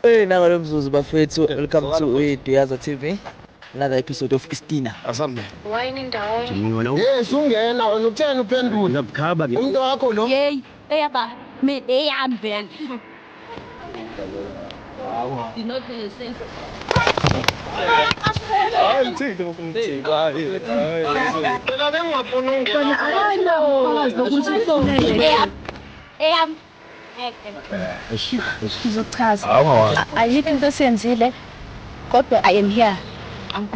Hey, nangalo mzuzu bafethu, welcome to Uyiduyaza TV. Another episode of Istina. Asambe. Wayini ndawonye. Hey, sungena wena utheni uphendula? Ngiyabukhaba ke. Umuntu wakho lo. Yeyi, eyaba mina eyami vele. Did not say. Hayi uthini ngomthini. Hayi. Hayi. Phela bengingafuni ungena. Eyami. Ngizochaza. Ayikho into esiyenzile kodwa I am here.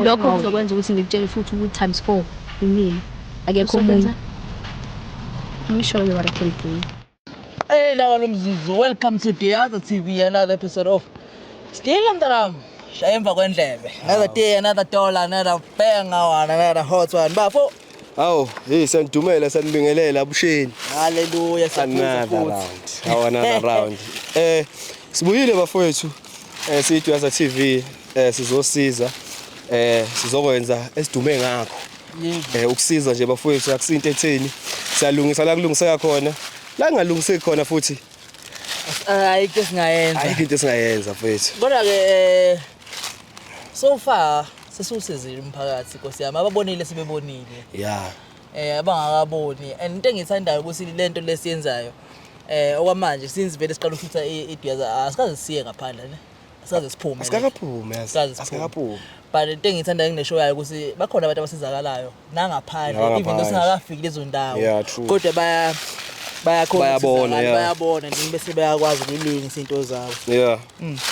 Lokho kuzokwenza ukuthi ngikutshele futhi ukuthi times four imina. Akekho omunye. Let me show you what I can do. Hey, nangalo mzuzu, welcome to Duyaza TV, another episode of Stina mntanami. Shaya emva kwendlebe. Another day, another dollar, another banger one, another hot one. Bafo. Hawu, hey sanidumela sanibingelela abusheni. Hallelujah, siyabuza Another futhi. round. Hawu another round. Sibuyile bafowethu. Siyiduyaza TV sizosiza sizokwenza esidume ngakho. Yebo. Ukusiza nje bafowethu akusinto etheni. Siyalungisa la kulungiseka khona. La kungalungiseki khona futhi Ayikho esingayenza. ayikho into esingayenza mfowethu. Kodwa ke so far sesiwusizile umphakathi Nkosi yami, ababonile sebebonile. Yeah. Abangakaboni and into engiyithandayo ukuthi lento lesiyenzayo okwamanje since vele siqala ukushutha iDuyaza asikaze siye ngaphandle ne, asikaze siphume. Asikakaphumi yazi. Asikaze siphume. Asikakaphumi. But into engiyithandayo kune-show yayo ukuthi bakhona abantu abasizakalayo nangaphandle even though Nangaphandle. singakafiki lezo ndawo. Yeah, true. Kodwa bayakhona Bayabona, ukusizakala, yeah. bayabona nje bese bayakwazi ukulungisa into zabo. Yeah.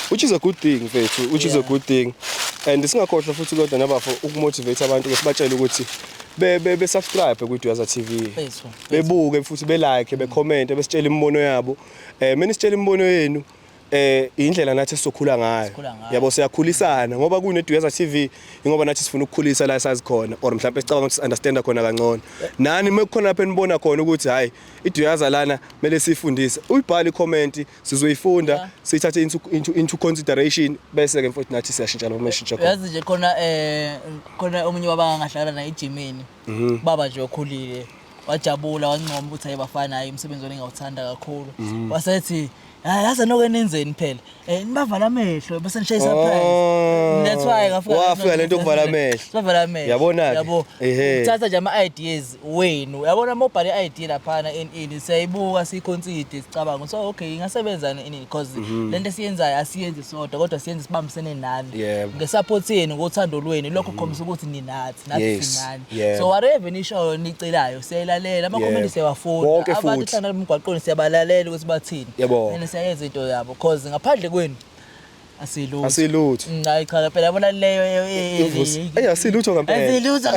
Which is a good thing mfethu, which is a good thing. And singakhohlwa futhi kodwa nabafo ukumotivate abantu ke sibatshele ukuthi be subscribe ku Duyaza TV. Mfethu. Bebuke futhi be like, be comment, besitshele imibono yabo. Mina sitshele imibono yenu indlela nathi esizokhula ngayo. Sikhula ngayo. Yabo siyakhulisana ngoba kune Duyaza TV ngoba nathi sifuna ukukhulisa la sazi khona or mhlawumbe sicabanga ukuthi understand khona kangcono. Nani mekukhona lapha enibona khona ukuthi hayi iDuyaza lana kumele sifundise. Uyibhale i-comment sizoyifunda siyithathe into consideration bese ke mfowethu nathi siyashintsha lapho meshintsha khona. Uyazi nje khona khona omunye baba ngangahlala naye ejimini. Baba nje okhulile wajabula wancoma ukuthi hayi bafana hayi umsebenzi wenu ngiyawuthanda kakhulu. Wasethi hayi yazi noke nenzeni phela. Nibavala amehlo bese nishaya surprise. Oh. That's why ngafika Wafika lento yokuvala amehlo. Bavala amehlo. Yabona-ke. Yabo. Ehhe. Uthatha nje ama ideas wenu. Yabona uma ubhale idea laphana in siyayibuka siyiconsider sicabanga so okay ingasebenza ini because lento esiyenzayo asiyenzi sodwa kodwa siyenze sibambisene nani. Yebo. Ngesupport yenu ngothando lwenu lokho kukhombisa ukuthi ninathi nathi sinani. So whatever nishoyo nicelayo siyayilalela ama comment siyawafunda. Wonke Abantu futhi. hlangana emgwaqweni siyabalalela ukuthi bathini. Yebo. And siyayenza into yabo because ngaphandle kwenu asilutho. Asilutho. Hayi cha phela yabona leyo Eyi asilutho ngempela. Asilutho.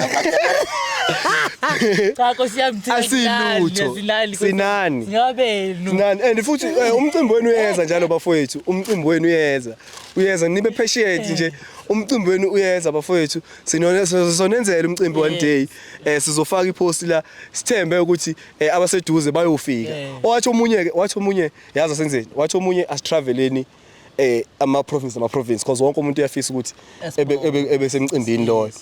Cha Nkosi yami thina Asilutho. sinani, Sinani. Singabenu. Sinani and futhi umcimbi wenu uyeza njalo bafowethu, umcimbi wenu uyeza. Uyeza nibe patient nje. Umcimbi wenu uyeza bafowethu. Sinone sizonenzela umcimbi one day. Sizofaka ipost la sithembe ukuthi abaseduze bayofika. Wathi omunye ke, wathi omunye yazi asenzeni. Wathi omunye asitraveleni ama province nama province because wonke umuntu uyafisa ukuthi ebe semcimbini loyo.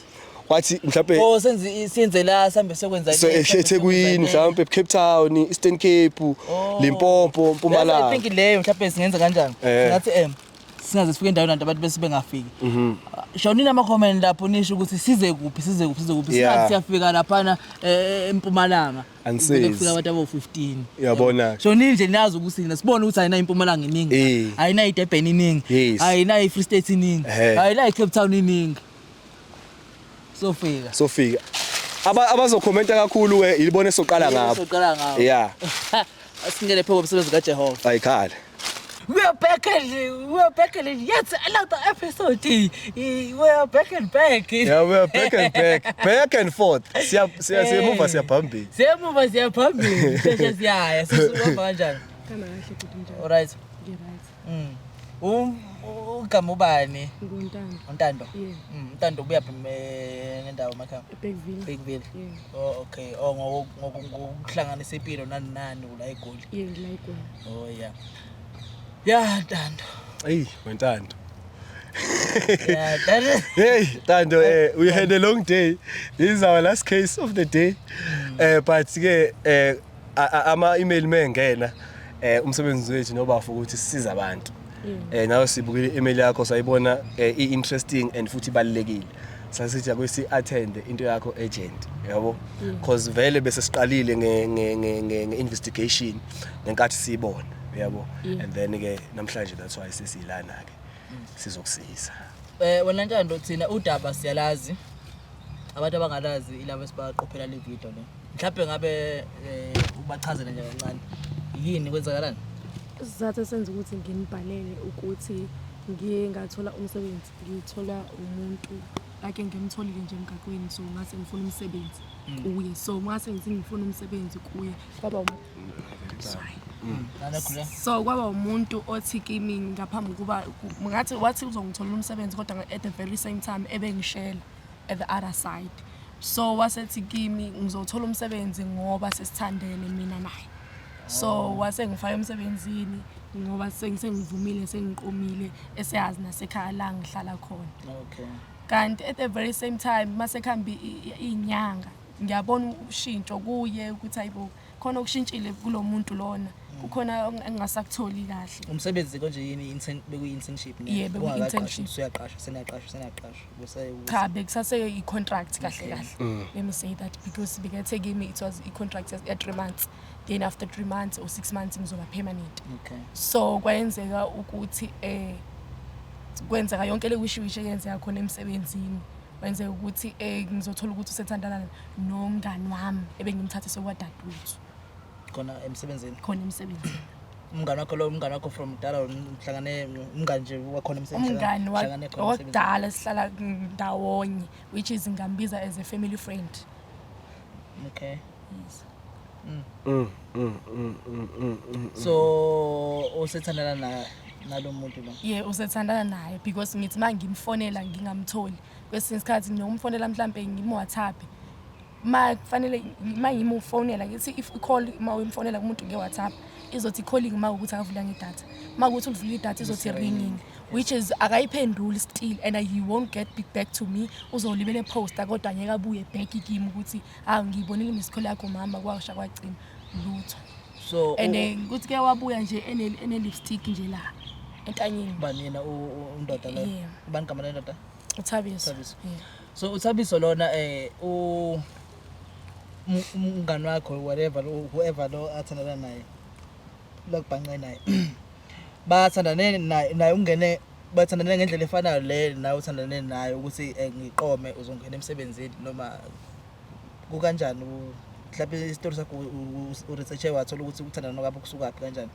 Wathi mhlawumbe Oh senze siyenze la sihambe siyokwenza so le, sihambe eThekwini siyokwenza le. mhlawumbe Cape Town, Eastern Cape, Limpopo, Yazi, I Mpumalanga. think leyo mhlawumbe singenza kanjani? Singathi singaze sifike endaweni abantu bese bengafiki. Shonini ama comment lapho nisho ukuthi size kuphi size kuphi size kuphi. Yeah. Singathi siyafika laphana eMpumalanga. Anisizi. Kuvele kufika abantu abo 15. Uyabona. Shonini nje nazi ukuthi nina sibone ukuthi ayina iMpumalanga iningi. Ayina iDurban iningi. Ayina iFree State iningi. Ayina iCape Town iningi. Sofika. Sofika. Abazokhomenta kakhulu ke ilibone soqala ngabo. Soqala ngabo. Yeah. Asingene phezu komsebenzi kaJehova. Ayikhale. We are back and we are back and yet another episode. We are back and back. Yeah, we are back and back. Back and forth. Siya siya siyemuva siyaphambili. Siyemuva siyaphambili. Sheshe siyaya. Sisuka kanjani? Kama kahle futhi njani? All right. Ngi-right. Ugama ubani? NguNtando. uNtando. Yeah. Untando ubuya phi nendawo emakhaya? eBergville. Bergville. Yeah. Oh okay. Oh ngokuhlanganisa impilo nani nani ula eGoli. Yeah, ngila eGoli. Oh yeah. Yeah, Ntando. Hey, weNtando. Yeah, Ntando. Hey, Ntando, we had a long day. This is our last case of the day. But ke ama email mengena umsebenzi wethu nobafo ukuthi sisize abantu. Nawe sibukile i-email yakho, sayibona i-interesting and futhi ibalulekile. Sasithi ake si-attend into yakho urgent, yabo, because vele bese siqalile nge-investigation ngenkathi siyibona, yabo, and then ke namhlanje that's why sesilana ke sizokusiza. Wena Ntando, thina udaba siyalazi. Abantu abangalazi ilabo esibaqophela le video le. Mhlawumbe ngabe ubachazele nje kancane. Yini, kwenzakalani? Isizathu esenza ukuthi nginibhalele ukuthi ngiye ngathola umsebenzi, ngithola umuntu like ngimtholile nje emgaqweni, so ngase ngifuna umsebenzi kuye. So ngase ngithi ngifuna umsebenzi kuye, kwaba sorry. Nana khula. So kwaba umuntu othi kimi ngaphambi kuba ngathi wathi uzongitholela umsebenzi, kodwa at the very same time ebengishela at the other side. So wasethi kimi ngizothola umsebenzi ngoba sesithandene mina naye. So wase ngifaka emsebenzini ngoba sengivumile, sengiqomile, eseyazi nasekhaya la ngihlala khona. Kanti at the very same time mase kuhamba iy'nyanga, ngiyabona ushintsho kuye ukuthi hayibo, khona okushintshile kulo muntu lona, kukhona engingasakutholi kahle. Umsebenzi konje yini, intern, bekuyi-internship ne? Yebo, bekuyi-internship. Usuyaqashwa, seniyaqashwa, seniyaqashwa. Bese Cha, bekusase i-contract kahle kahle. Let me say that because bekethe kimi it was i-contract ya 3 months, then after 3 months or 6 months ngizoba permanent. So kwayenzeka ukuthi kwenzeka yonke le wishiwishi eyenzeka khona emsebenzini, kwenzeka ukuthi ngizothola ukuthi usethandana nomngani wami ebengimthathe sekwadadewethu. Khona emsebenzini. Khona emsebenzini. Umngani wakho lo, umngani wakho from kudala, umhlangane, umngani nje wakhona emsebenzini? Umngani Hlangane khona emsebenzini. wakudala, sihlala ndawonye, which is ngingambiza as a family friend. Yes. So usethandana na nalo muntu lo? Yeah, usethandana naye because ngithi uma ngimfonela ngingamtholi. Kwesinye isikhathi nginomfonela mhlampe ngim-WhatsApp, ma kufanele ma ngimufonela ngithi if i-call, uma uyimfonela kumuntu nge-WhatsApp izothi calling uma ukuthi akavulanga idatha, uma kuthi ulivule idatha izothi ringing, which is akayiphenduli still and he won't get back to me. Uzolibele posta kodwa angeke abuye back kimi ukuthi hawu, ngiyibonile i-miss call yakho mama, kwasha kwacima, lutho. So And kuthi ke wabuya nje ene-lipstick nje la entanyeni. Ubani yena, undoda lo? Yeah. Ubani igama lendoda? Uthabiso. Uthabiso. Yeah. So uThabiso lona, umngani wakho, whatever lo, whoever lo athandana naye, lokubhanqe naye, bathandane naye ungene, bathandane ngendlela efanayo le nawe uthandane naye ukuthi ngiqome uzongena emsebenzini, noma kukanjani? Mhlawumbe isitori sakho u-research wathola ukuthi ukuthandana kwabo kusukaphi, kanjani?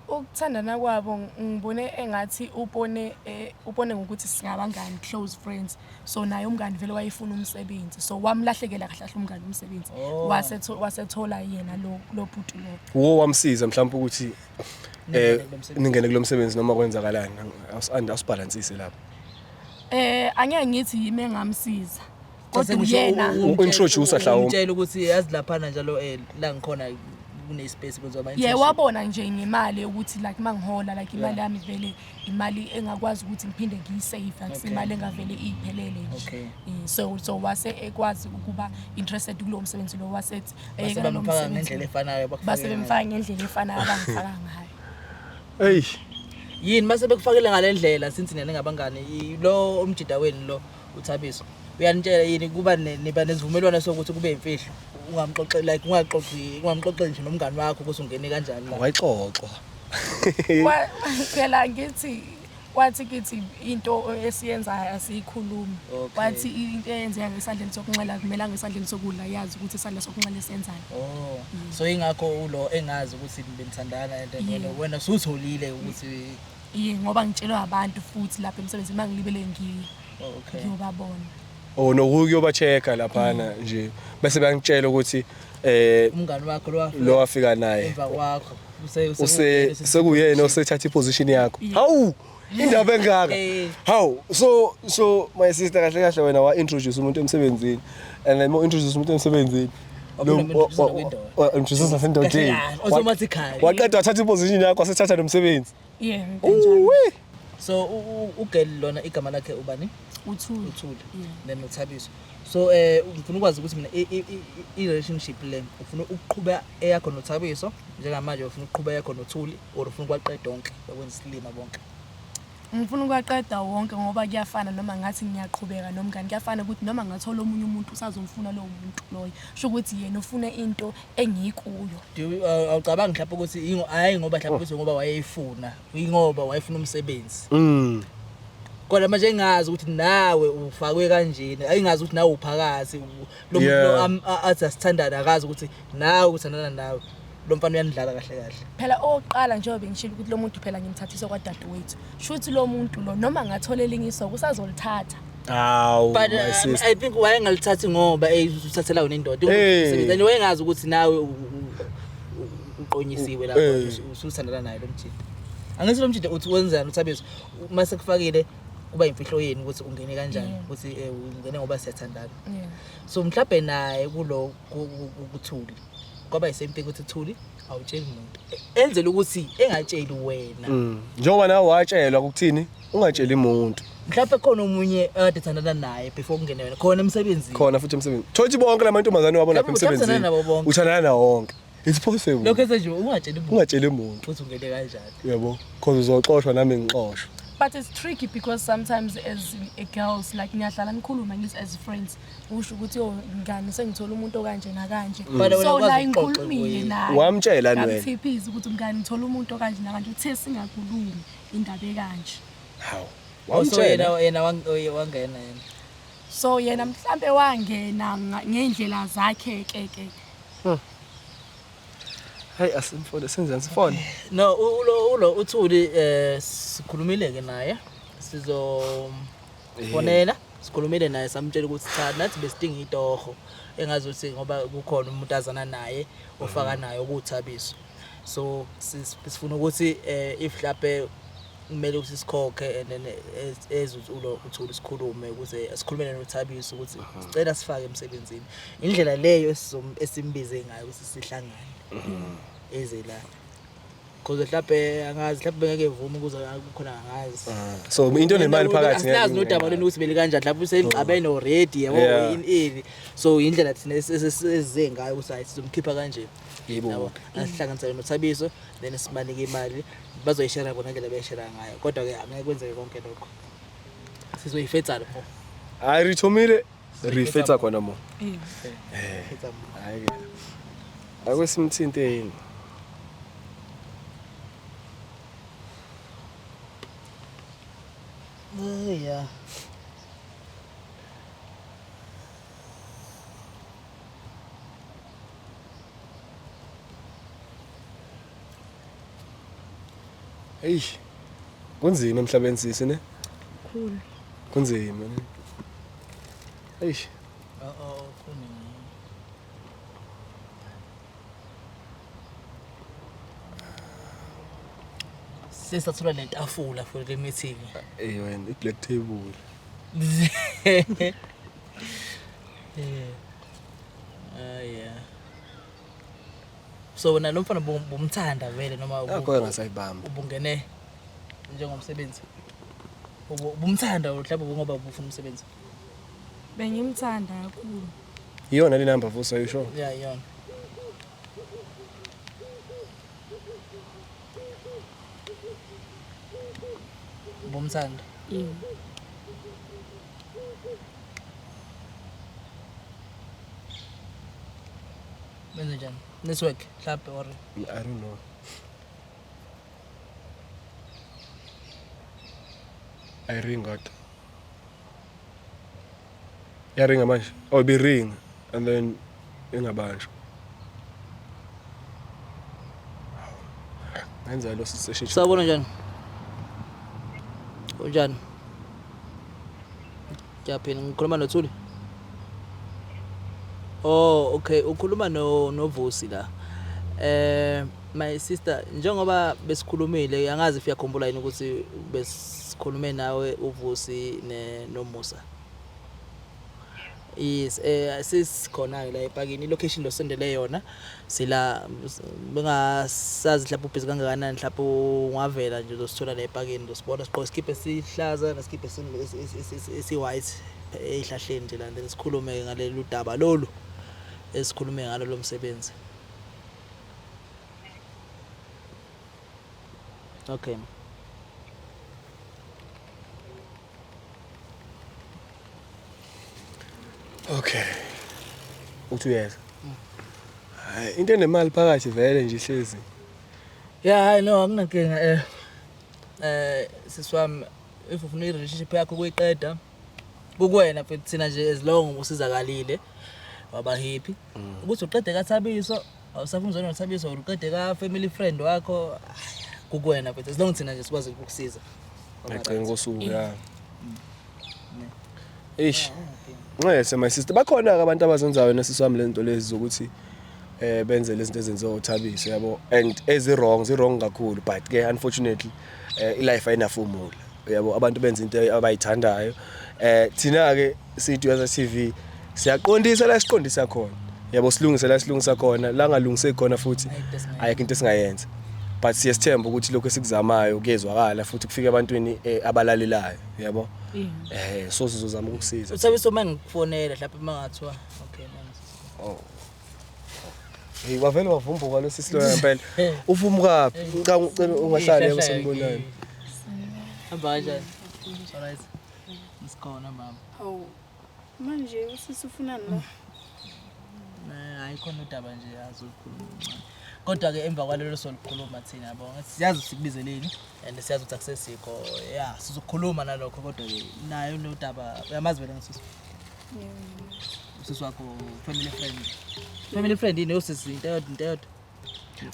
Ukuthandana kwabo ngibone engathi ubone ngokuthi singabangani, close friends, so naye umngani vele wayefuna umsebenzi, so wamlahlekela kahle kahle umngani umsebenzi. Wasethola yena lo bhuti lo. Wo wamsiza mhlawumbe ukuthi Ningene kulo msebenzi. Ningene kulo msebenzi noma kwenzakalani? Awusibalansise lapho. Angeke ngithi yimi engamsiza, kodwa Sengisho uyena. U-introduce mhlawumbe. Umtshela ukuthi yazi laphana njalo la ngikhona kune space kwenziwa ama Ye, internship. wabona nje ngemali ukuthi like mangihola, like imali yami vele imali engakwazi ukuthi ngiphinde ngiyisave, akusimali engavele iphelele nje. So wase ekwazi ukuba interested kulowo msebenzi lo, wasethi Base eyekela lo bamfaka msebenzi. Ngendlela efanayo bakufake Base ngayo. bemfaka ngendlela efanayo abangifaka ngayo. Hey. Yini mase bekufakele ngale ndlela, since nina ningabangani, lo umjida wenu lo uThabiso uyanitshela yini, kuba niba nesivumelwano sokuthi kube imfihlo, ungamxoxeli, like ungaxoxi, ungamxoxeli nje nomngani wakho ukuthi ungene kanjani la? Wayixoxwa. Phela ngithi wathi kithi into esiyenzayo asiyikhulumi. Wathi into eyenzeka ngesandleni sokunxela kumele ngesandleni sokudla yazi ukuthi isandla sokunxela senzani. Oh, so ingakho ulo engazi ukuthi benithandana and then wena Yeah. wena usutholile ukuthi Iye, ngoba ngitshelwe abantu futhi lapha emsebenzini uma ngilibele Oh, okay. ngiyobabona. Oh, nokuyoba-check-a laphana nje bese bayangitshela ukuthi Umngani wakho lo wafika lo wafika naye emva kwakho use sekuyena osethatha iposition yakho. Hawu, indaba engaka! Hawu, so my sister, kahle kahle wena wa-introduce umuntu emsebenzini and then mo-introduce umuntu emsebenzini Waphinde wam-introduce nakwindoda. Wa-introduce nasendodeni. Kahle kahle, automatically. Waqeda wathatha iposition yakho, wasethatha nomsebenzi. Yeah, into enjalo. Uwe. So ugirl lona igama lakhe ubani? Uthuli. Uthuli. Yeah. Then uThabiso. So ngifuna ukwazi ukuthi mina i-relationship le ufuna ukuqhuba eyakho noThabiso njengamanje, ufuna ukuqhuba eyakho noThuli, or ufuna ukwaqeda onke bakwenza isilima bonke? Ngifuna ukwaqeda wonke ngoba kuyafana, noma ngathi ngiyaqhubeka nomngani, kuyafana ukuthi noma ngathola omunye umuntu usazomfuna lowo muntu loyo, sho ukuthi yena ufuna into engiyikuyo. Awucabangi mhlawumbe ukuthi hhayi ngoba mhlawumbe ukuthi ngoba wayeyifuna, ingoba wayefuna umsebenzi? Kodwa manje engazi ukuthi nawe ufakwe kanjena, ayingazi ukuthi nawe uphakathi lo muntu lo athi asithandane, akazi ukuthi nawe uthandana nawe lo mfana uyanidlala kahle kahle. Phela okokuqala, njengoba bengishilo ukuthi lo muntu phela ngimthathisa kwadadewethu, sho ukuthi lo muntu lo noma ngathola elinye isoka usazolithatha. Hawu, But my sister. I think wayengalithathi ngoba uthathela wena indoda. Hey. Umsebenzi. And wayengazi ukuthi nawe uqonyisiwe lapho, usuthandana naye lo mjida. Angithi lo mjida uthi wenzani uThabiso uma sekufakile kuba imfihlo yenu ukuthi ungene kanjani, ukuthi ungene ngoba siyathandana. So mhlawumbe naye kulo kuThuli kwaba yi-same thing, ukuthi Thuli awutsheli muntu, enzele ukuthi engatsheli wena. Njengoba nawe watshelwa ukuthini ungatsheli umuntu. Mhlawumbe khona omunye akade ethandana naye before kungene wena khona emsebenzini. Khona futhi emsebenzini. Thola ukuthi bonke la mantombazane wabo lapha Mhlawumbe uthandana emsebenzini. nabo bonke. Uthandana nawo wonke. It's possible. Lokho esenje ungatsheli umuntu. Ungatsheli umuntu. Ukuthi ungene kanjani. Yabo. Cause uzoxoshwa nami ngixoshwa. But it's tricky because sometimes as a girls, like, niyahlala nikhuluma ngithi as friends, usho ukuthi yo ngani sengithola umuntu okanje nakanje. But wena So ukwazi la ukuxoxa ngikhulumile kuye. naye. Wamtshela wena? Ngamthiphisa ukuthi mngani ngithola umuntu okanje nakanje, uthe singakhulumi indaba ekanje. Hawu. Oh, so Wamtshela. yena wangena yena. So yena mhlambe wangena ngey'ndlela zakhe ke ke. Hey, asimfone, senzani sifone? No, ulo uThuli sikhulumile ke naye. Sizo fonela, sikhulumile naye samtshela ukuthi cha, nathi besidinga itoho engazuthi ngoba kukhona umuntu azana naye ofaka naye ukuThabiso. So sifuna ukuthi if mhlawumbe kumele ukuthi sikhokhe and then ezuthi ulo uThuli sikhulume ukuze sikhulumele noThabiso ukuthi sicela sifake emsebenzini. Indlela leyo esimbize ngayo ukuthi sihlangane. Eze la. Because mhlawumbe angazi, mhlawumbe bengeke evume ukuze kukhona, angazi. So into nemali phakathi. Asilazi nodaba lwenu ukuthi beli kanjani, mhlawumbe usengixabene already, yabo, ini ini. So indlela thina esize ngayo ukuthi hayi sizomkhipha kanje. Yabo, asihlanganisele noThabiso then sibanike imali, bazoyishare bona ngendlela beyishare ngayo. Kodwa ke angeke kwenzeke konke lokho. Sizoyifetsa lapho. Hayi, re thomile re fetsa khona mo. Fetsa mo. Hayi ke. Ake simthinte yini? Oh yeah. Hey. Kunzima emhlabeni sisi ne? Khulu. Kunzima ne? Eish. Oh, khona. Sesathola netafula for le meeting. Eh wena, i-black table. Yeah. Ah yeah. So wena lo mfana bumthanda vele noma Akho ngasayibamba. ubungene njengomsebenzi? Ubumthanda mhlawumbe ngoba ubufuna umsebenzi? Bengimthanda kakhulu. Iyona le number futhi, are you sure? Yeah, iyona. Ubumthanda? Yebo. Benze njani? Network mhlawumbe or I don't know. Ayiring kodwa. Yaringa manje. Oh, ibiring and then ingabanjwa. Ngenza lo siseshe. Sawubona, njani? Unjani? Ngiyaphila, ngikhuluma noThuli. Oh, okay, ukhuluma no noVusi la. My sister, njengoba besikhulumile, angazi if uyakhumbula yini ukuthi besikhulume nawe uVusi ne noMusa. Yes, sesikhona-ke la epakini, i-location lo sendele yona sila bengasazi mhlawumbe ubhizi kangakanani, mhlawumbe ungavela nje uzosithola la epakini, uzosibona sigqoke isikibha esihlaza nesikibha esi-white ey'hlahleni nje la, then sikhulume ngalolu daba lolu esikhulume ngalo lo msebenzi. Okay. Okay. Uthi uyeza. Hayi into enemali phakathi vele nje ihlezi. Yeah, hayi no akunankinga sisi wami, if ufuna i-relationship yakho ukuyiqeda kukuwena mfethu, thina nje as long usizakalile waba happy ukuthi uqede kaThabiso, awusafuni uzona noThabiso or uqede ka family friend wakho, kukuwena mfethu, as long thina nje sikwazi ukukusiza. Ngiyagcina kosuku ya. Eish. Nxese my sister, bakhona ke abantu abazenzayo nesisi wami lento lezi zokuthi benze lezi zinto ezenziwa uThabiso yabo, and ezi wrong, zi wrong kakhulu, but ke unfortunately i-life ayina formula yabo, abantu benza into abayithandayo. Thina ke sithi TV siyaqondisa la siqondisa khona yabo, silungise la silungisa khona, la ngalungiseki khona futhi ayikho into esingayenza, but siyesithemba ukuthi lokho esikuzamayo kuyezwakala futhi kufike ebantwini abalalelayo yabo. So sizozama ukukusiza. Uthabiso uma ngikufonela mhlawumbe uma ngathiwa okay manje. Oh. Hey, wavele wavumbuka lo sisi lo ngempela. Uvumukaphi? Ngicela ucela ungahlali yebo sanibonani. Hamba kanjani? Alright. Sikhona mama. Hawu. Manje usisi ufunani la? Hayi khona udaba nje azokhuluma. Kodwa ke emva kwalelo solukhuluma thina yabo. Siyazi sikubizeleni and siyazi ukuthi akusesikho. Yeah, sizokhuluma nalokho kodwa ke nayo nodaba uyamazi vele ngisisi. Usisi wakho family friend. Family friend yini usisi into eyodwa into eyodwa.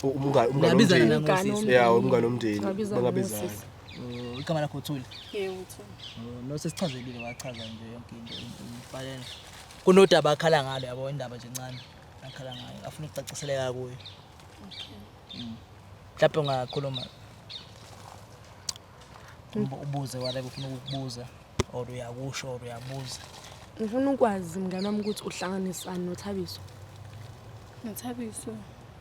Umngane Niyabizana womndeni. nangosisi. Yeah, umngane womndeni. Ngabizana Bangabizana. nosisi. Oh, igama lakho Thuli. Yebo Thuli. Oh, no sesichazelile wachaza nje yonke into imfanele. Kunodaba akhala ngalo yabo, indaba nje encane akhala ngayo afuna ukucaciseleka kuyo. Okay. Mhlawumbe ungakhuluma ubuze whatever ufuna ukukubuza or uyakusho or uyabuza. Ngifuna ukwazi mngani wami ukuthi uhlanganisani noThabiso. NoThabiso.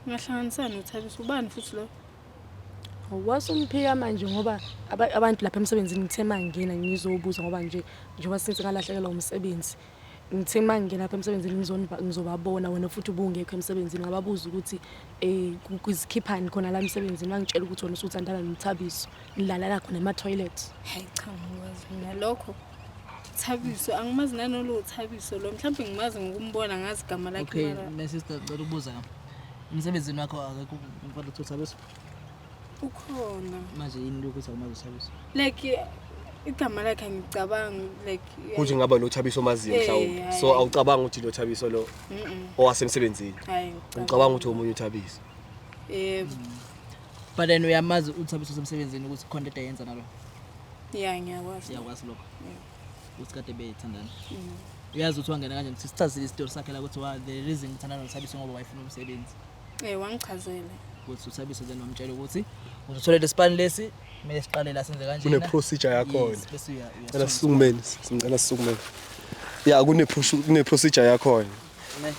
Ngahlanganisana noThabiso ubani futhi lo? Wasumphika manje ngoba abantu lapha emsebenzini ngithe mangena ngizobuza ngoba nje njengoba since ngalahlekelwa umsebenzi. Ngithe mangena lapha emsebenzini ngizobabona wena futhi ubungekho emsebenzini, ngababuza ukuthi kuzikhiphani khona la emsebenzini, wangitshela ukuthi wena usuthandana noThabiso nilalala khona ema-toilet. Hayi cha ngikwazi mina lokho. Thabiso angimazi nanolo Thabiso lo, mhlawumbe ngimazi ngokumbona ngazi igama lakhe. Okay, mara my sister ngicela ukubuza ngapha. Emsebenzini wakho akekho umfana othiwa Thabiso? Ukhona. Manje yini lokhu ukuthi awumazi uThabiso? Like igama lakhe angicabangi like Kuthi ngaba lo Thabiso omaziyo mhlawumbe. So awucabanga ukuthi lo Thabiso lo owasemsebenzini. Hayi. Ngicabanga ukuthi omunye uThabiso. Yebo. But then uyamazi uThabiso osemsebenzini ukuthi khona into ayenza nalo? Yeah, ngiyakwazi. Uyakwazi lokho. Ukuthi kade beyithandana. Uyazi ukuthi wangena kanjani? Sichazile isitori sakhe la ukuthi the reason ngithandana noThabiso ngoba wayefuna umsebenzi. Wangichazela. Ukuthi uThabiso then wamtshela ukuthi uzothole lesipani lesi kumele siqale la senze kanjena. Kune procedure yakhona. Yes, bese uya Cela sisukumeni, sicela sisukumeni. Yeah, kune procedure yakhona. Ne.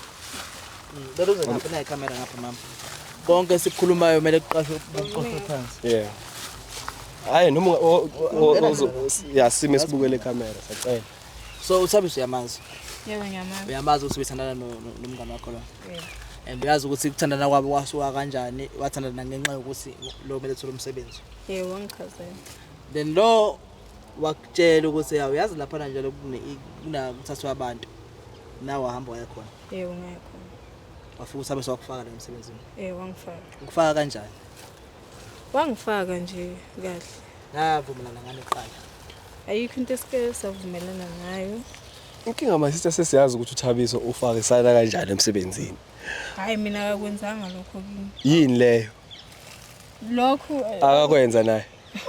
Bese uze ngapha nayi camera ngapha mama. Konke sikukhulumayo kumele kuqashwe kuqoshwe phansi. Yeah. Hayi noma ya sime sibukele camera sacela. So uThabiso uyamazi. Yebo ngiyamazi. Uyamazi ukuthi ubethandana nomngane wakho lo. And uyazi ukuthi ukuthandana kwabo kwasuka kanjani, wathandana ngenxa yokuthi lo kumele ethole umsebenzi. Yebo wangichazela. Then lo wakutshela ukuthi uyazi lapha njalo kunakuthathwa abantu. Nawe wahamba waya khona. Yebo ngaya khona. Wafika uThabiso wakufaka la emsebenzini. Wangifaka. Ukufaka kanjani? Wangifaka nje kahle. Navumelana ngani kuqala? Ayikho into esike savumelana ngayo. Inkinga my sister sesiyazi ukuthi uThabiso ufakisana kanjani emsebenzini. Hayi mina akakwenzanga lokho kimi. Yini leyo? Lokho akakwenza naye.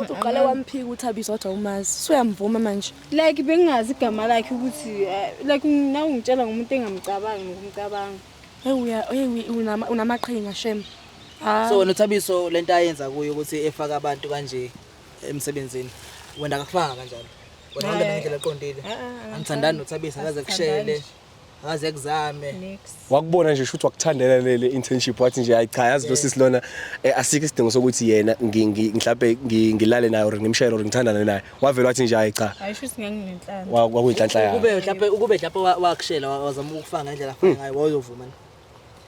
Uqale wamphika uThabiso wathi awumazi. Suyamvuma manje. Like bengingazi igama lakhe ukuthi like nawe ungitshela ngomuntu engamcabangi ngokumcabanga. Hey unamaqhinga shem. So wena uThabiso lento ayenza kuyo ukuthi efaka abantu kanje emsebenzini wena akakufaka kanjalo. Wena wangena ngendlela eqondile. Angithandani noThabiso akaze kushele. Akaze kuzame. Next. Wakubona nje shuthi wakuthandela le internship, wathi nje hayi cha, yazi lo sisi lona, asikho isidingo sokuthi yena mhlambe ngilale naye or ngimshayele or ngithandane naye. Wavela wathi nje hayi cha. Hayi, shuthi nganginenhlanhla. Kwakuyinhlanhla yakhe. Ukube mhlawumbe wakushela, wazama ukufaka ngendlela afana ngayo, wawuzovuma na?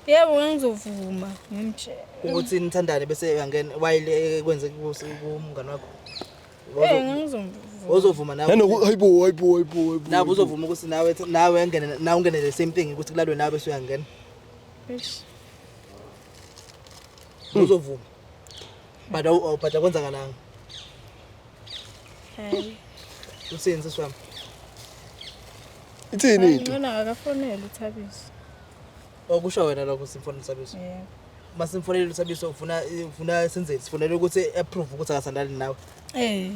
Yebo, ngangizovuma ngimtshele. Ukuthi nithandane bese uyangena while kwenze kumngani wakho. Ngangizovuma. Wawuzovuma nawe? Nanoku hayibo, hayibo, hayibo, hayibo. Nawe uzovuma ukuthi nawe ungene, nawe ungene the same thing, ukuthi kulalwe nawe bese uyangena? Eish. Uzovuma, but akwenzakalanga? Hayi. Uthini, sisi wami? Ithini into? Ngcono akafonele uThabiso. Okusho wena lokho, simfonele uThabiso? Yebo. Uma simfonele uThabiso, ufuna senzeni? Sifonele ukuthi approve ukuthi akathandani nawe? Eh.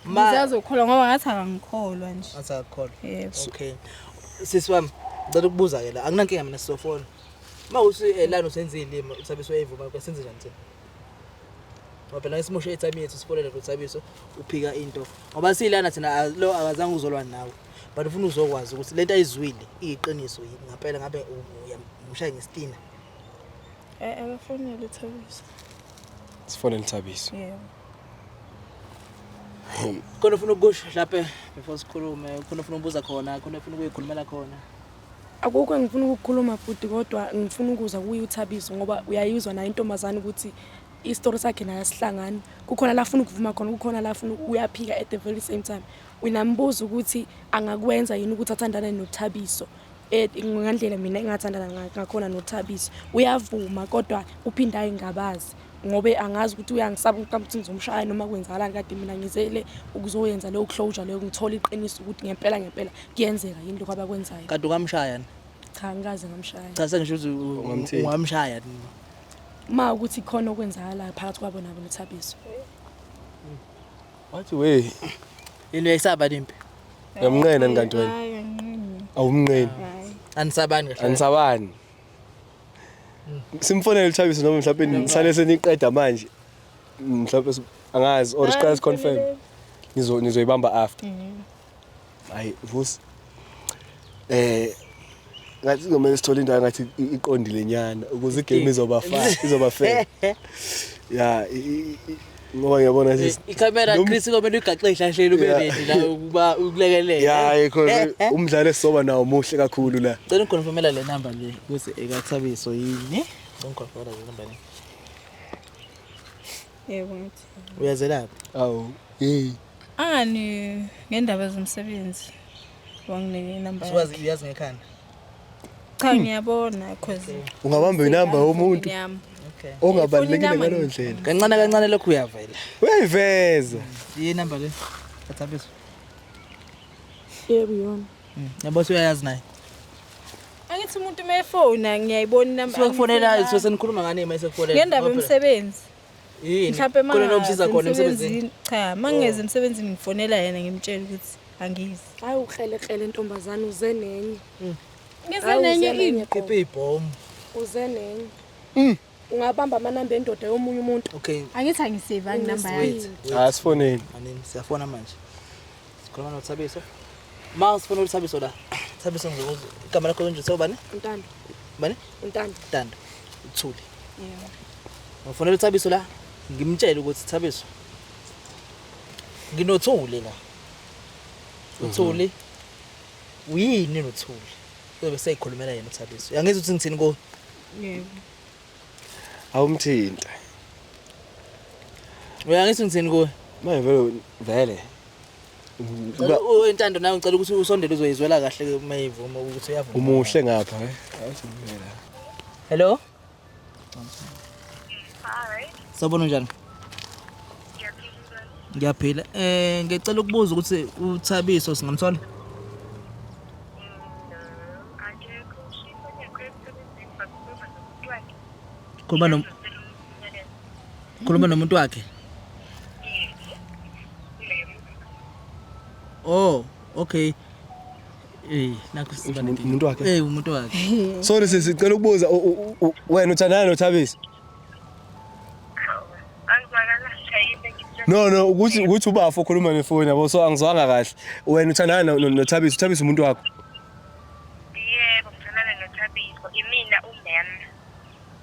Ma Ngizazokholwa ngoba ngathi akangikholwa nje. Athi akakholwa? Yebo. Okay, sisi wami, ngicela ukubuza ke la, anginankinga mina, sizofona uma uthi lana usenza iy'limi, uThabiso uyayivuma, senze njani thina? Ngoba phela isimoshe i-time yethu sifonele noThabiso, uphika into, ngoba siyilana thina, lo akazange uzolwa nawe, but ufuna uzokwazi ukuthi lento ayizwile iyiqiniso yini ngampela, ngabe uyamshaya ngesitina. Akafonele uThabiso. Sifonele Thabiso. Yebo. Khona ufuna ukusho mhlawumbe before sikhulume? Khona ufuna ukubuza khona? Khona ufuna ukuyikhulumela khona? Akukho engifuna ukukhuluma futhi, kodwa ngifuna ukuza kuye uThabiso, ngoba uyayizwa naye intombazane ukuthi isitori sakhe naye asihlangani. Kukhona la afuna ukuvuma khona, kukhona la afuna uyaphika at the very same time. Uyambuza ukuthi angakwenza yini ukuthi athandane noThabiso ngandlela mina engathandana ngakhona noThabiso. Uyavuma, kodwa uphinda ayingabazi, ngobe angazi ukuthi uyangisaba ukuthi ngizomshaya noma kwenzakalani. Kade mina ngizele ukuzoyenza leyo closure leyo, ngithola iqiniso ukuthi ngempela ngempela kuyenzeka yini lokho abakwenzayo. Kanti ungamshaya ni? Cha, ngikaze ngamshaya. Cha, sengisho ukuthi Ungamthinta. Ungamshaya ni? Ma ukuthi khona okwenzakalayo phakathi kwabo nabo noThabiso. Wathi we. Yini, uyayisaba limpi? Uyamnqena ni kanti wena? Hayi, anginqeni. Awumnqeni? Hayi. Anisabani kahle? Anisabani. Simfonele uThabiso noma mhlawumbe nisale seniqeda manje? Mhlawumbe angazi, or siqale siconfirm. Nizoyibamba after. Hayi Vusi. Ngathi kuzomele sithole indawo ngathi iqondile nyana ukuze igame izoba fair, izoba fair. Ya, ngoba ngiyabona Ikhamera, Chris, komele uyigaxe ihlahleni, ube ready la ukuba ukulekelela. Ya, yikho umdlalo esizoba nawo muhle kakhulu la. Cela ungiconfirmela le number le ukuthi ekaThabiso yini. Ungiconfirmela le number le. Yebo, ngathi. Uyazelaphi? Awu, hey. Angani ngendaba zomsebenzi. Wanginike inamba. Suwazi, uyazi ngekhanda? Cha, ngiyabona cause Ungabamba inamba yomuntu yami. Okay. ongabalulekile Ifoni ngaleyo ndlela. Kancane kancane lokhu uyavela. Uyayiveza. Yi number le kaThabiso? Yebo, yona. Yabo, uyayazi naye. Angithi umuntu uma efona ngiyayibona inamba. Suke kufonela, suke senikhuluma ngani uma esekufonela? Ngendaba yomsebenzi. Yini? Mhlawumbe Khona nomsiza khona emsebenzini? Cha, mangingeze emsebenzini ngifonela yena, ngimtshela ukuthi angizi. Hayi, ukrelekrele ntombazane, uze nenye. Ngize Hayi, nenye uze ini? nenye qobo. Khiphe ibhomu. Uze nenye. Ungabamba amanamba endoda yomunye umuntu? Okay. Angithi angisave inamba yakhe. Wait. Wait. Ah, sifoneni. Anini siyafona manje. Sikhuluma noThabiso. Ma sifuna uThabiso la. Thabiso, ngizokuzwa. Igama lakho nje sewubani? Untando. Bani? Untando. Ntando. Uthuli. Yebo. Ngifonela uThabiso la. Ngimtshele ukuthi, Thabiso, nginoThuli la. Uthuli. Uyini noThuli? Uzobe seyikhulumela yena uThabiso. Uyangizwa ukuthi ngithini kuwe? Yebo. Awumthinta. Uyangizwa ngithini kuwe? Manje vele vele. Ngicela Ntando, nawe ngicela ukuthi usondele, uzoyizwela kahle uma eyivuma ukuthi uyavuma. Umuhle ngapha, eh. Awuthi ngivela. Hello? Sawubona, njani? Ngiyaphila. Ngicela ukubuza ukuthi uThabiso singamthola? Akekho, ushifo emsebenzini, bakhuluma nomuntu wakhe. Khuluma nomuntu wakhe. Oh, okay. Nakho siba nenkinga. Umuntu wakhe? Umuntu wakhe. Sorry sisi, sicela ukubuza, wena uthandana noThabiso? Angizwakalanga yini engitshela? No, ukuthi ubafo ukhuluma nefoni yabo, so angizwanga kahle. Wena uthandana noThabiso, uThabiso umuntu wakho?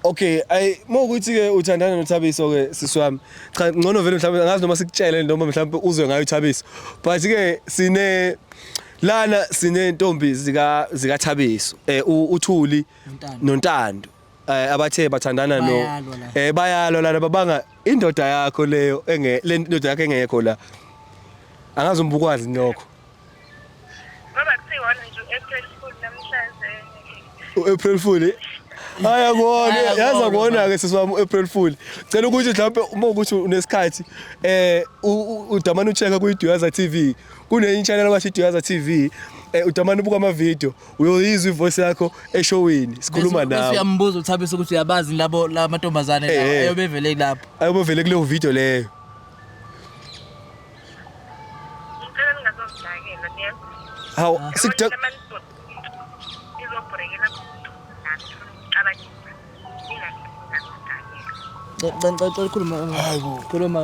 Okay, ay mawukuthi ke uthandana noThabiso ke sisi wami. Cha ngcono vele mhlawumbe angazi noma sikutshele noma mhlawumbe uzwe ngayo uThabiso. But ke sine lana sinentombi zika zikaThabiso. Eh uThuli Nontando. noNtando. Eh abathe bathandana no Bayalwa la. eh bayalwa lana babanga indoda yakho leyo enge le ndoda yakho engekho la. Angazi umbukwazi lokho. Ngoba kuthiwa nje u-April Fool namhlanje. U-April Fool. Hayi akubona, Hayi, yazi akubona, akubona ke sisi wami u-April Fool. Cela ukuthi mhlawumbe uma ukuthi unesikhathi eh udamane uchecka ku Duyaza TV. Kunenye channel abathi Duyaza TV. Eh udamane ubuka ama video, uyoyizwa ivoice yakho eshowini sikhuluma Bese nawe. uyambuza uThabiso ukuthi uyabazi labo lamantombazane Eh, lawa eh. ayobevele lapho. Ayobevele kuleyo video leyo. Ngicela ningazongidakela niyezwa. Hawu sikudaka Izobhurekela cabangisa. Cela cela khuluma. Khuluma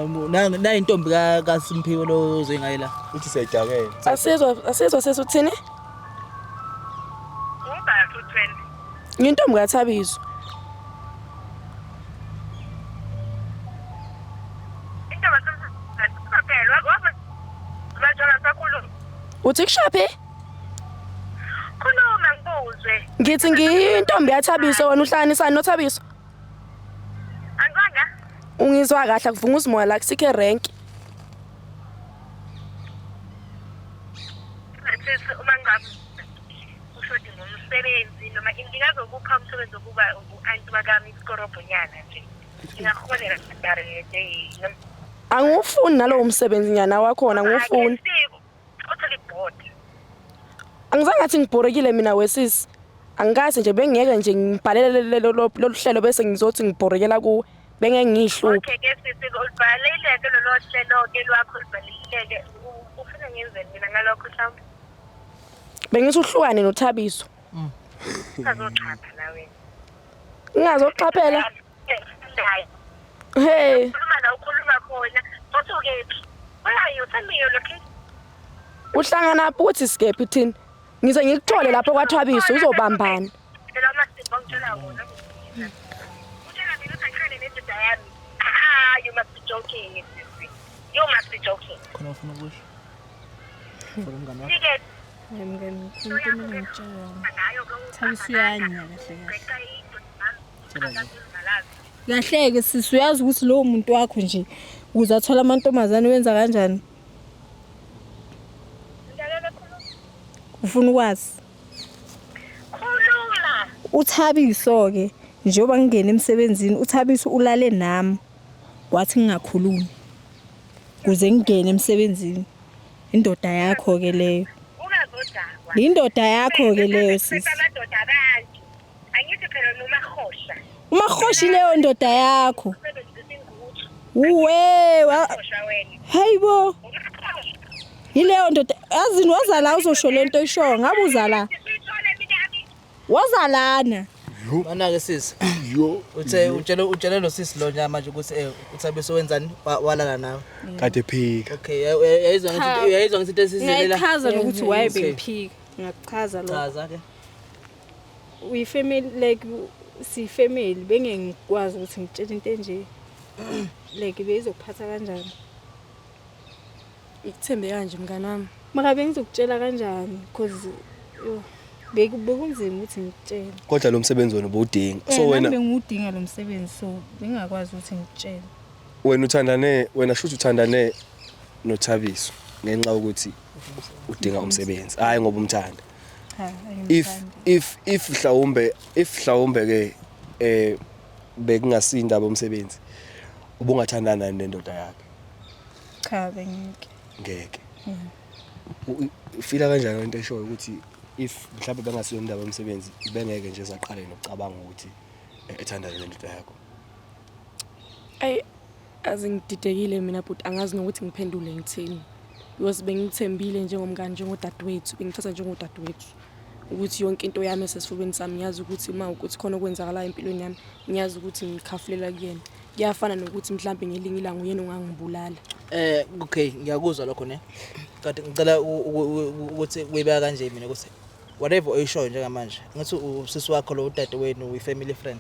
na intombi ka kaSimphiwe lo oze ngaye la. uthi siyayidakela. Asizwa asizwa sesuthini? Ubaphi u-twenty? Ngintombi kaThabiso. Into basemphela wabathola sakhuluma. Uthi kushaphi? Khuluma ngikuzwe. Ngithi ngiyintombi yaThabiso wena uhlanganisani noThabiso? Angizwanga? Ungizwa kahle akuvunguza umoya la kusikhe rank. Sisi uma ngabe ushodi ngomsebenzi noma ngingazokupha umsebenzi wokuba u-anti wakami isikorobhonyana nje. Ngingakuholela day. Angiwufuni nalowo msebenzi nyana wakhona angiwufuni. Totally bored. Angizange ngathi ngibhorekile mina wesisi. Angikaze nje bengeke nje ngibhalele lolu hlelo bese ngizothi ngibhorekela kuwe. Bengeke ngiyihluphe. Okay ke sisi ulibhalile-ke lolo hlelo-ke lwakho ulibhalile-ke. Ufuna ngenzeni mina ngalokho mhlawumbe? Bengithi uhlukane noThabiso. Usazoxhapha la wena. Ngingazoxhaphela. Naye. Hey, Khuluma la ukhuluma khona. Uthi ukephi? Where are you? Tell me your location. uhlangana futhi sikephi thina? Ngize ngikuthole lapho kwaThabiso uzobambana. Phela amasimba ongitshela wona. Utshela mina ukuthi angihlale nendoda yami. Ah, you must be joking. sisi. You must be joking. Khona ufuna ukusho. For umngane wakho. Sike Hayi mngani, into kumele ngitshele yona. nayo ke Thabiso uyanya kahle kahle. Tshela nje. Kahle-ke sisi uyazi ukuthi lowo muntu wakho nje ukuze athole amantombazane wenza kanjani? Ufuna ukwazi? Khuluma. uThabiso-ke njengoba ngingena emsebenzini uThabiso ulale nami wathi ngingakhulumi kuze ngingene emsebenzini indoda yakho-ke leyo Ungazodakwa. indoda yakho-ke leyo sisi Amadoda abantu. Angithi phela nomahosha. umahoshi leyo ndoda yakho Usebenzisa inguthu. uwe Hosha wena. hayi bo Umahosha. yileyo ndoda yazini waza la uzosho le nto oyishoyo ngabe uza la Siyithole mina yami. waza lana Mana ke sisi. Yo. Uthe utshele utshele lo sisi lo nje manje ukuthi eh uThabiso wenzani walala nawe. Kade phika. Okay, uyayizwa ngithi uyayizwa ngithi into esizelela. Ngiyayichaza nokuthi why Okay. bengiphika ngingakuchaza lokho Chaza ke. uyifamily like siyifamily bengeke ngikwazi ukuthi ngitshele into enje like beyizokuphatha kanjani Ngikuthembe kanje mngani wami. mara bengizokutshela kanjani because yo bekunzima ukuthi ngikutshele Kodwa lo msebenzi wena ubudinga. So Eh, nami wena bengiwudinga lo msebenzi so bengingakwazi ukuthi ngikutshele wena uthandane wena shuthi uthandane noThabiso ngenxa yokuthi udinga umsebenzi. Hayi ngoba umthanda. cha If angimthandi. if if mhlawumbe if mhlawumbe ke eh bekungasindaba yomsebenzi ubungathandana nendoda yakhe cha bengeke ngeke. Ufila kanjani into eshoyo ukuthi if mhlawumbe bengasiyo indaba yomsebenzi bengeke nje zaqale nokucabanga ukuthi ethandane nendoda yakho. Ayi azi ngididekile mina but angazi nokuthi ngiphendule ngithini. Because bengithembile njengomngani njengodadewethu, bengithatha njengodadewethu. Ukuthi yonke into yami esesifubeni sami ngiyazi ukuthi uma ukuthi khona okwenzakalayo empilweni yami, ngiyazi ukuthi ngikhafulela kuyena. Kuyafana nokuthi mhlambe ngelinye ilanga uyena ongangibulala. Okay, ngiyakuzwa lokho ne. Kanti ngicela ukuthi uyibeka kanje mina ukuthi whatever oyishoyo njengamanje, ngithi usisi wakho lo udade wenu we family friend.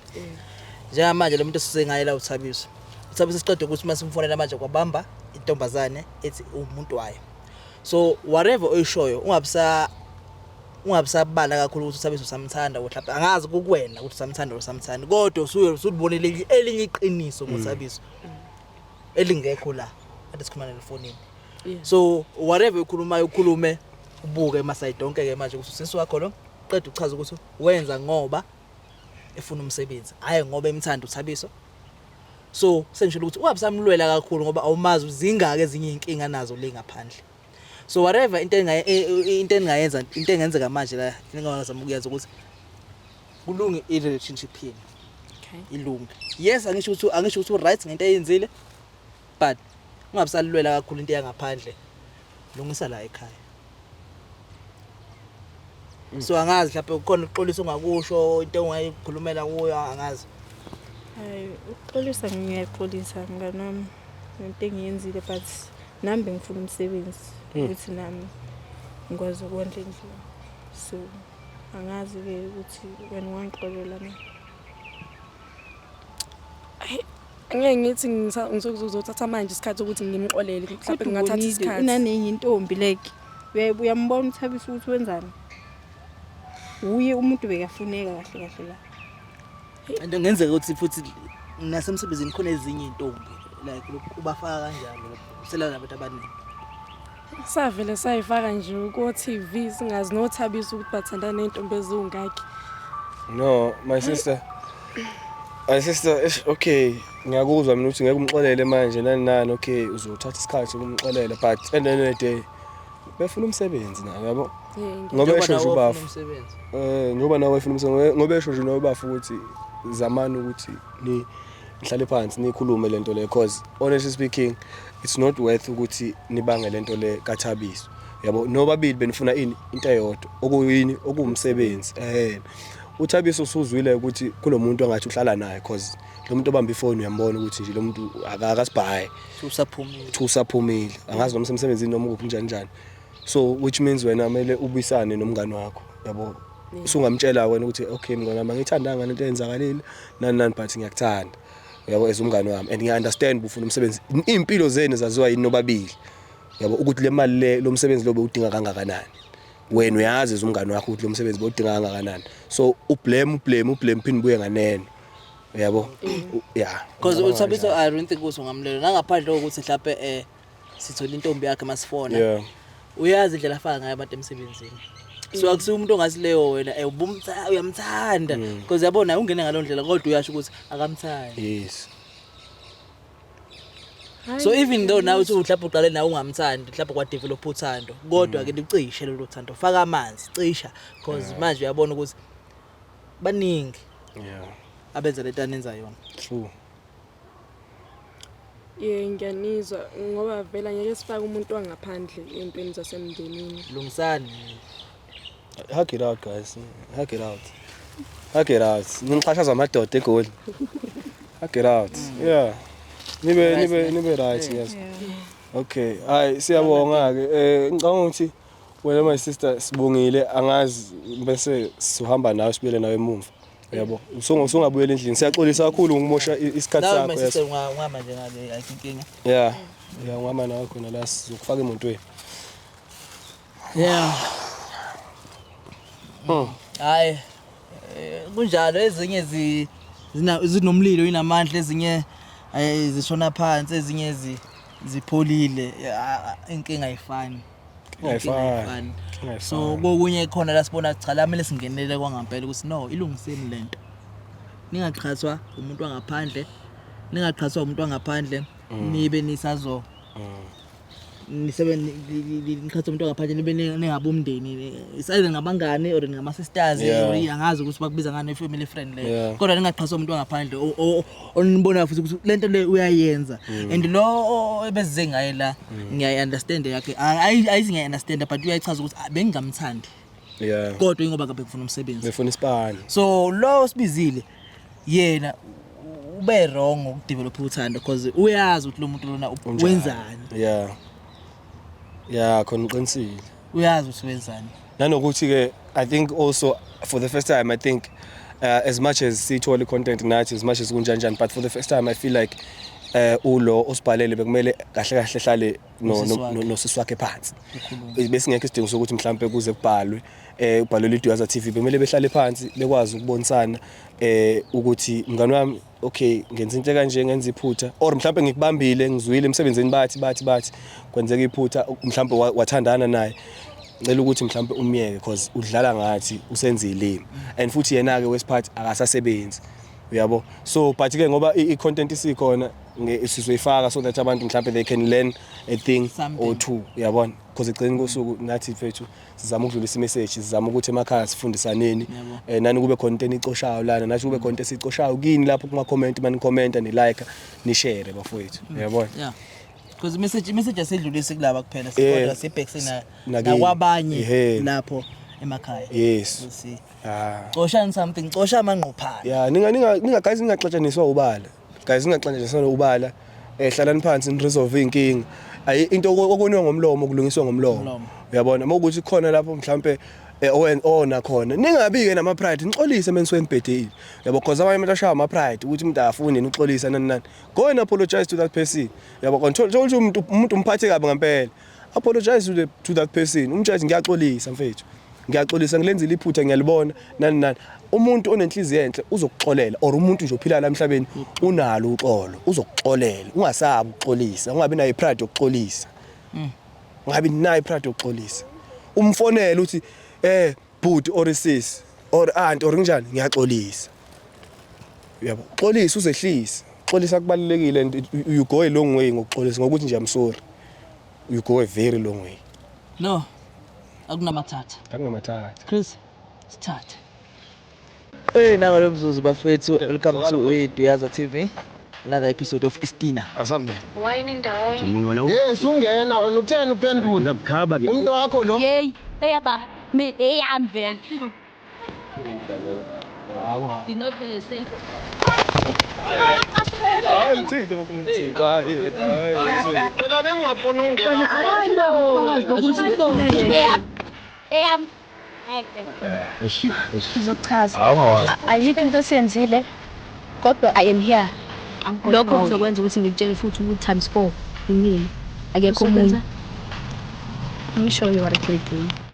Njengamanje lo muntu esisengaye la uThabiso. UThabiso siqede ukuthi uma simfonela manje kwabamba intombazane ethi umuntu wayo. So whatever oyishoyo ungabusabala kakhulu ukuthi uThabiso usamthanda or mhlawumbe angazi kukuwena ukuthi usamthanda or usamthandi, kodwa usuye usulibonile elinye iqiniso ngoThabiso elingekho la kade sikhuluma nelifonini. So whatever ukhulumayo ukhulume ubuke emasayidi onke-ke manje ukuthi usisi wakho lo qeda uchaza ukuthi wenza ngoba efuna umsebenzi, hhayi ngoba emthanda uThabiso. So sengishilo ukuthi ungabisamlwela kakhulu ngoba awumazi ukuthi zingaki ezinye iy'nkinga nazo le ngaphandle. So whatever into into engingayenza, into engenzeka manje la engingazama ukuyenza ukuthi kulunge i-relationship yenu. Ilunge. Yes, angisho ukuthi u-right ngento eyenzile, but ungabisalilwela kakhulu into yangaphandle, lungisa la ekhaya. So angazi mhlawumbe kukhona ukuxolisa ongakusho, into ongayikhulumela kuyo, angazi. Hayi, ukuxolisa ngiyaxolisa mngani wami ngento engiyenzile, but nami bengifuna umsebenzi ukuthi nami ngikwazi ukondla endlini, so angazi-ke ukuthi wena ungangixolela na. Angeke ngithi ngizothatha manje isikhathi ukuthi ngimxolele, mhlawumbe Kodwa ngingathatha ubonile isikhathi. Unanenye intombi, like uyambona uThabisa ukuthi wenzani, uye umuntu bekafuneka kahle kahle la. And kungenzeka ukuthi futhi nasemsebenzini khona ezinye iy'ntombi, like lokhu ubafaka kanjalo lokhu usela nabantu abaningi. Savele sayifaka nje ko-TV singazi noThabisa ukuthi bathandana ney'ntombi eziwungakhi. No, my sister. My sister, ish, okay, ngiyakuzwa mina ukuthi ngeke umxolele manje nani nani, okay, uzothatha isikhathi ukumxolela, but at the end of the day befuna umsebenzi nayo, yabo. Ngoba Njengoba esho nje nawe ufuna ubafu. umsebenzi. Ngoba nawe efuna umsebenzi, ngoba esho nje nawe ubafu ukuthi zamani ukuthi ni nihlale phansi nikhulume lento le, cause honestly speaking it's not worth ukuthi nibange lento le kaThabiso. Yabo, nobabili benifuna ini, into eyodwa, okuyini, okuwumsebenzi. UThabiso usuzwile ukuthi kunomuntu angathi uhlala naye, cause lo muntu obamba ifoni uyambona ukuthi nje lo muntu akasibhayi. Usaphumile. Uthi usaphumile, angazi noma usemsebenzini noma ukuphi njani njani. So which means wena kumele ubuyisane nomngani wakho, yabo. Usungamtshela wena ukuthi okay mngani wami, angiyithandanga lento eyenzakalile nani nani, but ngiyakuthanda, yabo, as umngani wami, and ngiya-understand ufuna umsebenzi. Iy'mpilo zenu zaziwa yini nobabili, yabo, ukuthi le mali le, lo msebenzi lo bewudinga kangakanani. Wena uyazi as umngani wakho ukuthi lo msebenzi bewudinga kangakanani, so ublame ublame ublame phinde ubuye nganeno, yabo, yeah. Because Ngicabanga uThabiso kanjalo. I don't think ukuthi ungamlela nangaphandle kokuthi mhlawumbe sithola intombi yakhe masifona. Uyazi indlela afaka ngayo abantu emsebenzini. So akusiyo umuntu ongasileyo wena uyamthanda because yabona ungene ngaloo ndlela, kodwa uyasho ukuthi akamthandi. So even though nawe uthi mhlawumbe uqale nawe ungamthandi, mhlawumbe kwadevelop uthando, kodwa ke licishe lelo thando, faka amanzi, cisha, because manje uyabona ukuthi baningi abenza lento anenza yona. True. Ye, ngiyanizwa ngoba vele angeke sifake umuntu wangaphandle ey'ntweni zasemndenini. Lungisani. Hug it out guys, hug it out, hug it out. Nixhashazwa amadoda eGoli. Hug it out, yeah, nibe nibe nibe right, yes. Okay, hayi, siyabonga ke. Ngicabanga ukuthi wena my sister sibongile, angazi bese sihamba nawe sibuyele nawe emuva, yabo, usungabuyela endlini. Siyaxolisa kakhulu ngokumosha isikhathi Nawe sakho. my Yes. sister ungama nje ngale, ayikho inkinga. Yeah, ungama nawe khona la, sizokufaka emotweni. Yeah. Hayi, kunjalo, ezinye zinomlilo inamandla, ezinye zishona phansi, ezinye zipholile. Inkinga ayifani. Inkinga ayifani. Inkinga. So kokunye khona la sibona cha, la kumele singenelele kwangampela ukuthi no, ilungiseni lento. Ningaqhathwa umuntu wangaphandle, ningaqhathwa umuntu wangaphandle, nibe nisazo nisebe niqhatha umuntu wangaphandle, nibe ningabe umndeni, it's either ngabangani or ngama-sisters or angazi ukuthi bakubiza ngani, i-family friend leyo, kodwa ningaqhathwa umuntu wangaphandle onibonayo futhi ukuthi lento le uyayenza. And lo ebesize ngaye la ngiyayi-understand yakhe, ayizi ngiyayi-understand, but uyayichaza ukuthi, ah, bengingamthandi kodwa ingoba ngabe ngifuna umsebenzi. Befuna isipani. So lo osibizile yena ube wrong ukudevelop uthando because uyazi ukuthi lo muntu lona Unjani. wenzani. Yeah, khona uqinisile. Uyazi ukuthi wenzani. Nanokuthi ke I think also for the first time I think As much as siyithola i-content nathi, as much as kunjani njani, but for the first time I feel like ulo osibhalele bekumele kahle kahle hlale no Nosisi wakhe. nosisi wakhe phansi. Besingekho isidingo sokuthi mhlambe kuze kubhalwe ubhalwe iDuyaza TV. Bekumele behlale phansi, bekwazi ukubonisana ukuthi, mngani wami, okay, ngenza into kanje, ngenza iphutha, or mhlambe ngikubambile, ngizwile emsebenzini bathi kwenzeka iphutha, mhlambe wathandana naye, ngicela ukuthi mhlambe umyeke because udlala ngathi, usenza ilimi, and futhi yena ke wesiphathi akasasebenzi, uyabo. So but ke ngoba i-content isikhona, sizoyifaka so that abantu mhlambe they can learn a thing Something. or two, uyabona, because egcineni kosuku nathi mfethu sizama ukudlulisa imessage, sizama ukuthi emakhaya sifundisaneni. Yabo. Nani kube khona into enicoshayo lana, nathi kube khona into esicoshayo kini lapho kuma comment, mani comment, ni like, ni share, bafowethu, uyabona. Yeah, because imessage asedlulisi kulaba kuphela, kodwa sibhekise na Nakini. nakwabanye lapho emakhaya. Ukuthi coshani something, cosha amangquphana. Yeah, ninga guys, ningaxatshaniswa ubala, guys, ningaxatshaniswa ubala. Hlalani phansi, ni resolve inkinga. Ayi, into okoniwa ngomlomo kulungiswa ngomlomo. Ngomlomo. Uyabona, mawukuthi khona lapho mhlambe owen ona khona, ningabi ke nama pride, nixolise menisuke nibhedile, yabo, because abanye abantu ashaya ama pride ukuthi umuntu akafuni yena uxolisa, nani nani. Go and apologize to that person, yabo. Control ukuthi umuntu umphathe kabi ngempela, apologize to that person, umtshele, ngiyaxolisa mfethu, ngiyaxolisa, ngilenzile iphutha, ngiyalibona, nani nani. Umuntu onenhliziyo enhle uzokuxolela, or umuntu nje ophila la emhlabeni unalo uxolo, uzokuxolela. Ungasabi ukuxolisa, ungabi nayo ipride yokuxolisa, ungabi nayo ipride yokuxolisa. Umfonele uthi, bhuti or sis or aunt or njani, ngiyaxolisa, uyabo. Xolisa, uzehlise, xolisa, kubalulekile, and you go a long way ngokuxolisa, ngokuthi nje I'm sorry, you go a very long way. No, akunamathatha. Akunamathatha. Chris, sithathe. Hey, nangalo mzuzu bafethu, welcome to Uyiduyaza TV. Another episode of Istina. Asambe. Yes, ungena wena, utheni uphendula? Umuntu wakho lo. Yeyi, eyaba me eyami vele. Did not say. Hayi, ngithinte ngithinte. Hayi, hayi. Phela bengingafuni ukungena. Eyami. Ngizochaza. Ayikho into esiyenzile kodwa I am here. Lokho kuzokwenza ukuthi ngikutshele futhi ukuthi times four imina. Akekho omunye. Let me show you what I can do.